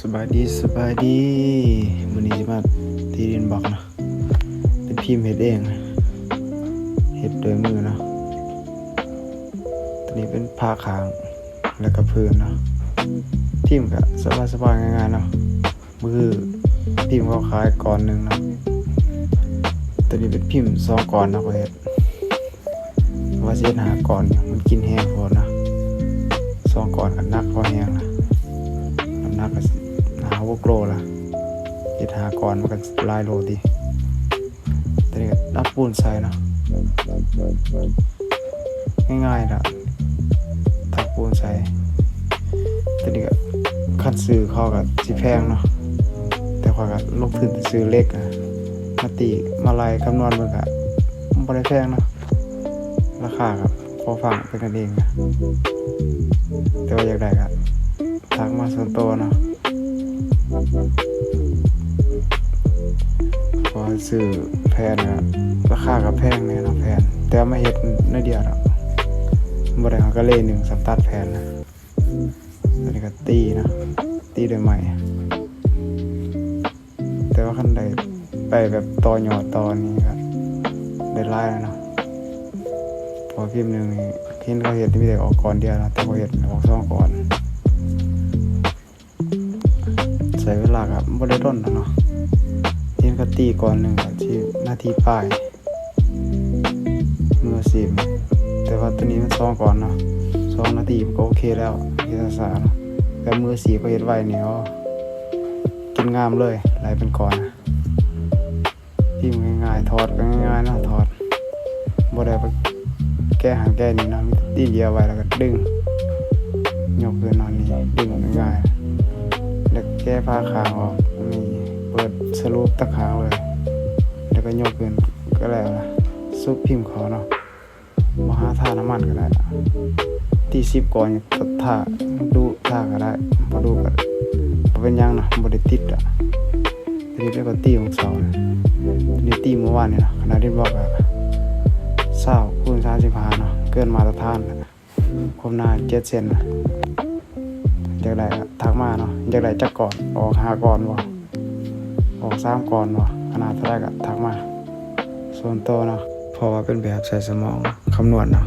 ສະບາຍດີ ສະບາຍດີ. ມື້ນີ້ຊິມາຕີດິນບລັອກເນາະ, ເປັນພິມເຮັດເອງ ເຮັດດ້ວຍມືເນາະ. ຕົວນີ້ເປັນຝາຂ້າງ ແລ້ວກໍພື້ນເນາະ. ພິມກໍສະບາຍໆ ງ່າຍໆເນາະ. ມື້ຄືພິມເຂົາຂາຍກ້ອນໜຶ່ງເນາະ, ຕົວນີ້ເປັນພິມສອງກ້ອນເນາະ. ຂ້ອຍເຮັດ ວ່າຊິເຮັດຫ້າກ້ອນ ມັນກິນແຮງໂພດເນາະ. ສອງກ້ອນກໍໜັກພໍແຮງລະ, ນ້ຳໜັກກໍຫ້າຫົກໂລລະ. ເຮັດຫ້າກ້ອນມັນກໍຫຼາຍໂລຕິ. ຕົວນີ້ກໍຕັກປູນໃສ່ເນາະ, ງ່າຍໆລະ ຕັກປູນໃສ່. ຕົວນີ້ກໍ ຄັນຊື້ເຂົາກໍຊິແພງເນາະ, ແຕ່ຂ້ອຍກໍລົງທຶນຊື້ເຫຼັກນະ ມາຕີມາໄລ່ຄຳນວນເບິ່ງ ກໍບໍ່ໄດ້ແພງເນາະ. ລາຄາກໍພໍຟັງ ເປັນກັນເອງນະ. ແຕ່ວ່າຢາກໄດ້ກໍທັກມາສ່ວນຕົວເນາະ. ເພາະວ່າຊື້ແຜ່ນນະ ລາຄາກໍແພງແດ່ເນາະ ແຜ່ນ, ແຕ່ວ່າມາເຮັດໜ້ອຍດຽວດອກ, ບໍ່ໄດ້ຮອດກະເລໜຶ່ງ ສຳຕັດແຜ່ນນະ. ອັນນີ້ກໍຕີເນາະ, ຕີດ້ວຍໄມ້. ແຕ່ວ່າຄັນໄດ້ໄປແບບຕໍ່ຍອດຕໍ່ນີ້ກໍໄດ້ຫຼາຍແລ້ວເນາະ. ເພາະວ່າພິມໜຶ່ງນີ້ ເຫັນເຂົາເຮັດມີແຕ່ອອກກ້ອນດຽວເນາະ, ແຕ່ຂ້ອຍເຮັດອອກສອງກ້ອນ. ໃຊ້ເວລາກໍບໍ່ໄດ້ດົນດອກເນາະ, ເຫັນເຂົາຕີກ້ອນໜຶ່ງກໍສິບນາທີປາຍ. ມືອາຊີບ ແຕ່ວ່າຕົວນີ້ມັນສອງກ້ອນເນາະ, ສອງນາທີກໍໂອເຄແລ້ວ, ເຮັດຊ້າໆເນາະ. ແບບມືອາຊີບເຂົາເຮັດໄວນີ້ ໂອ້ ກິນງາມເລີຍ, ໄລ່ເປັນກ້ອນນະ. ພິມງ່າຍໆ ຖອດກໍງ່າຍໆເນາະ, ຖອດ ບໍ່ໄດ້ໄປແກະຫັ້ນແກະນີ້ເນາະ, ມີແຕ່ຕີດຽວໄວ້ ແລ້ວກໍດຶງ ຍົກຂຶ້ນເນາະ. ນີ້ດຶງງ່າຍໆ ແລ້ວແກະຝາຂ້າງອອກ, ນີ້ເປີດສະຫຼຸບຕາຂ້າງເລີຍ ແລ້ວກໍຍົກຂຶ້ນກໍແລ້ວລະ. ຊຸບພິມເຂົ້າເນາະ, ບໍ່ຫາທານ້ຳມັນກໍໄດ້ລະ. ຕີສິບກ້ອນ ທາດຸທາກໍໄດ້, ບໍ່ດຸກໍບໍ່ເປັນຫຍັງນະ, ບໍ່ໄດ້ຕິດລະ. ຕົວນີ້ເປັນກໍຕີຂອງເສົານະ, ຕົວນີ້ຕີມື້ວານນີ້ນະ. ຂະໜາດດິນບລັອກກໍຊາວຄູນສາມສິບຫ້າເນາະ, ເກີນມາດຕະຖານນະ. ຄວາມໜາເຈັດເຊັນນະ. ຢາກໄດ້ກໍທັກມາເນາະ, ຢາກໄດ້ຈັກກ້ອນ, ອອກຫ້າກ້ອນບໍ່ ອອກສາມກ້ອນບໍ່, ຂະໜາດເທົ່າໃດກໍທັກມາສ່ວນຕົວເນາະ. ເພາະວ່າເປັນແບບໃຊ້ສະໝອງຄຳນວນເນາະ,